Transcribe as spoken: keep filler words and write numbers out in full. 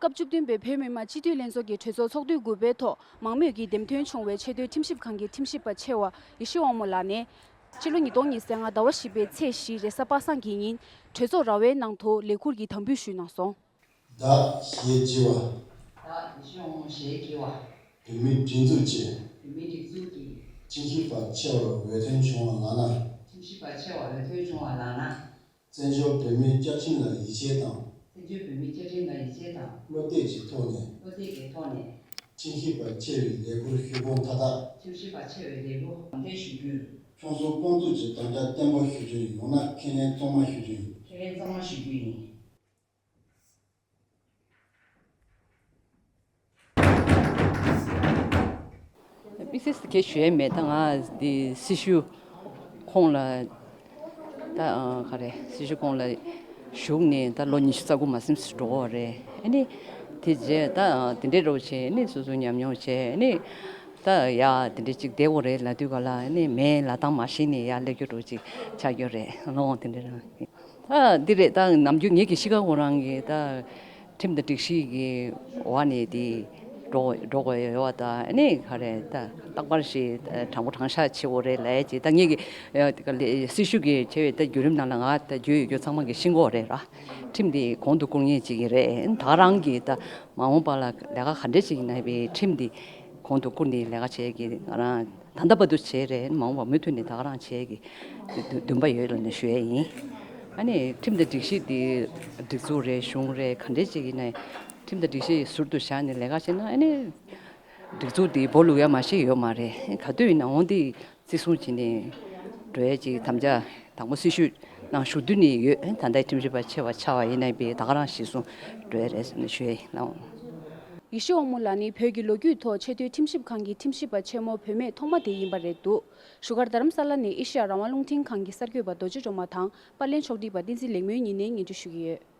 སྐབས་བཅུ་བདུན་པའི་བོད་མི་མང་སྤྱི་འཐུས་ལྷན་ཚོགས་ཀྱི་གྲོས་ཚོགས་ཚོགས་དུས་དགུ་པའི་ཐོག་མང་མོས་ཀྱིས་འདེམས་ཐོན་བྱུང་བའི་ཆེས་མཐོའི་ཁྲིམས་ཞིབ་ཁང་གི་ཁྲིམས་ཞིབ་པ་ཆེ་བ་ཡེ་ཤེས་དབང་མོ་ལགས་ནས། ཕྱི་ལོ་ཉིས་སྟོང་ཉི་ཤུ་རྩ་ལྔ་ཟླ་བ་བཞི་པའི་ཚེས་བཞི་རེས་གཟའ་པ་སངས་ཀྱི་ཉིན་གྲོས་ཚོགས་ར་བའི་ནང་དུ་ལས་ཁུར་གྱི་དམ་འབུལ་ཞུས་གནང་སོང་། བདག་ཞེས་བགྱི་བ། བདག་ཡེ་ཤེས་དབང་མོ་ཞེས་བགྱི་བ། བོད་མིའི་སྒྲིག་འཛུགས་ཀྱི། བོད་མིའི་སྒྲིག་འཛུགས་ཀྱི། ཁྲིམས་ཞིབ་པ་ཆེ་བར་འོས་ཐོན་བྱུང་བ་ལགས་ན། ཁྲིམས་ཞིབ་པ་ཆེ་བར་འོས་ཐོན་བྱུང་བ་ལགས་ན། བཙན་བྱོལ་བོད་མིའི་བཅའ་ཁྲིམས་ལ་ཡིད་ཆེས་དང་། བཙན་བྱོལ་བོད་མིའི་བཅའ་ཁྲིམས་ལ་ཡིད་ཆེས་དང་། བློ་གཏད་ཀྱི་ཐོག་ནས། བློ་གཏད་ཀྱི་ཐོག་ནས། ཁྲིམས་ཞིབ་པ་ཆེ་བའི་ལས་ཁུར་ཞུ་སྒོ་མཐའ་དག་ཁྲིམས་ཞིབ་པ་ཆེ་བའི་ལས་ཁུར་དམ་འཛིན་ཞུ་རྒྱུར། ཁྱོད་ཚོ་དཔང་བཙུགས་ཀྱི་དམ་བཅའ་བརྟན་པོ་ཞུ་རྒྱུ་ཡིན། ཡང་ན་ཁས་ལེན་གཙང་མ་ཞུ་རྒྱུ་ཡིན། ཁས་ལེན་གཙང་མ་ཞུ་རྒྱུ་ཡིན། དམིགས་བསལ་གྱི་ཞུ་ཡས་མེད། ད་ང་འདི་སྲི་ཞུ་ཁོངས་ལ་ད་ག་རེ་སྲི་ཞུ་ཁོངས་ལ་ཞུགས་ནས་ད་ལོ་ཉི་ཤུ་རྩ་དགུ་མ་ཟིན་ཙམ་འགྲོ་གི་རེད། ཨ་ནི་དེ་རྗེས་ད་དེ་འདྲའི་རོགས་བྱས། ཨ་ནི་སོ་སོ་ཉམས་མྱོང་བྱས། ཨ་ནི་ད་ཡ་དེ་འདྲའི་ཅིག་བསྡད་དགོས་རེད་ལབ་དུས་ག་ལ། ཨ་ནི་མེད་ལབ་སྟངས་མ་ཤེས་ནས་ཡར་སླེབས་རྒྱུ་འདྲ་ཅིག་ཆགས་ཡོད་རེད། ལོ་དེ་འདྲ་རང་། ད་འདི་རེད། ད་ནམ་རྒྱུན་ངེད་ཀྱི་གཤིས་ཀ་ཁོ་རང་གི་ད་ཁྲིམས་དང་སྒྲིག་གཞི་གི་འོག་ནས་དེ་འགྲོ་འགྲོ་དགོས་ཡོད་པ། ད་ཨ་ནི་ག་རེ་ད་རྟག་པར་ཞིག་དྲང་པོ་དྲང་བཞག་བྱེད་དགོས་རེད་ལབ་ཡས་ཅིག་ད་ངེད་ཀྱི་སྲི་ཞུ་གི་བྱས་པའི་ད་བརྒྱུད་རིམ་ནང་ལ་ང་ད་བརྒྱུད་ཡོད་རྒྱུ་ཚང་མ་གི་ཤེས་ཀྱི་ཡོད་རེད་ར། ཁྲིམས་དེ་གོང་དུ་བཀུར་མཁན་ཅིག་ཡིན་རེད། ད་ག་རང་གི་ད་མ་འོངས་པ་ལ་ལས་ཀ་ག་འདྲས་ཅིག་ཡིན་ན་བའི་ཁྲིམས་དེ་གོང་དུ་བཀུར་ནས་ལས་ཀ་བྱེད་ཀྱི་ང་རང་ད་ལྟ་བར་དུ་བྱས་རེད། མ་འོངས་པ་མུ་མཐུད་ནས་ད་ག་རང་བྱེད་ཀྱི་འདུན་པ་ཡོད་ལབ་ནས་ཞུ་ཡས་ཡིན། ཨ་ནི་ཁྲིམས་དང་སྒྲིག་གཞི་དེ་སྒྲིག་འཛུགས་རེད། གཞུང་རེད། ག་འདྲས་ཅིག་ཡིན་ན་ཁྲིམས་དང་སྒྲིག་གཞི་ཟུར་དུ་བཞག་ནས་ལས་ཀ་བྱས་ན་ཨ་ནི་སྒྲིག་འཛུགས་དེ་སྦོ་ལུག་ཡ་མ་ཤེས་ཡོད་མ་རེད། ག་དུས་ཡིན་ན་འོང་དེ་བརྩི་སྲུང་བྱས་ནས་འགྲོ་ཡས་ཅིག་དམ་བཅའ་དང་པོ་སྲི་ཞུ་ནང་ཞུགས་དུས་ནས་ཡོད། ད་ལྟའི་ཁྲིམས་ཞིབ་པ་ཆེ་བ་ཆགས་པ་ཡིན་ན་བའི་ད་ག་རང་གཞི་བཟུང་འགྲོ་ཡས་རེད་ཟེར་ནས་ཞུ་ཡས་ཡིན་ལགས། ཡེ་ཤེས་དབང་མོ་ལགས་ནི་བོད་ཀྱི་ལོ་རྒྱུས་ཐོག་ཆེས་མཐོའི་ཁྲིམས་ཞིབ་ཁང་གི་ཁྲིམས་ཞིབ་པ་ཆེན་མོ་བུད་མེད་ཐོག་མ་དེ་ཡིན་པ་རེད་འདུག་བཞུགས་སྒར་རྡ་རམ་ས་ལ་ནས་ཨེ་ཤེ་ཡ་རང་དབང་རླུང་འཕྲིན་ཁང་གི་གསར་འགོད་པ་རྡོ་རྗེ་སྒྲོལ་མ་དང་པར་ལེན་ཕྱོགས་སྒྲིག་པ་བསྟན་འཛིན་ལེགས་སྨོན་གཉིས་ནས་སྙན་སྒྲོན་ཞུ་གི་ཡོད།